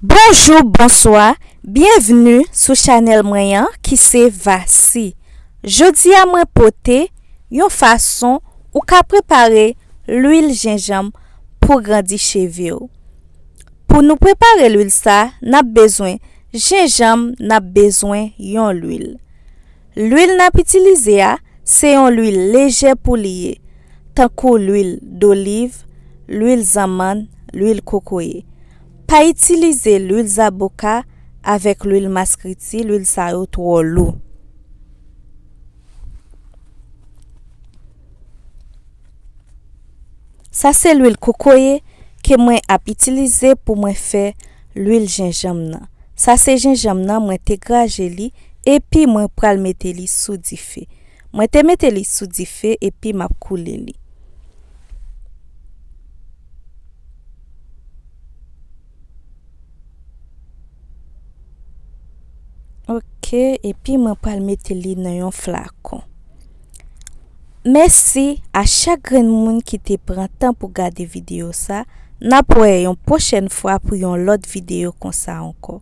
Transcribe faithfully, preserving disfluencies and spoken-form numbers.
Bonjou, bonswa, byenvni sou chanèl mwen an ki se Vasi. Jodi a mwen pote yon fason ou ka prepare lwil jenjanm pou grandi cheve w. Pou nou prepare lwil sa, n ap bezwen jenjanm, n ap bezwen yon lwil. Lwil n ap itilize a, se yon lwil lejè pou li ye, tankou lwil doliv, lwil zanmann, lwil kokoye. Pa itilize lwil zaboka avèk lwil maskriti, lwil sa yo twò lou. Sa se lwil kokoye ke mwen ap itilize pou mwen fè lwil jenjanm nan. Sa se jenjanm nan, mwen te graje li, epi mwen pral mete li sou dife. Mwen te mete li sou dife, epi m ap koule li. Ok, epi mwen pral mete li nan yon flakon. Mèsi a chak grenn moun ki te pran tan pou gade videyo sa. N ap wè yon pwochèn fwa pou yon lòt videyo konsa ankò.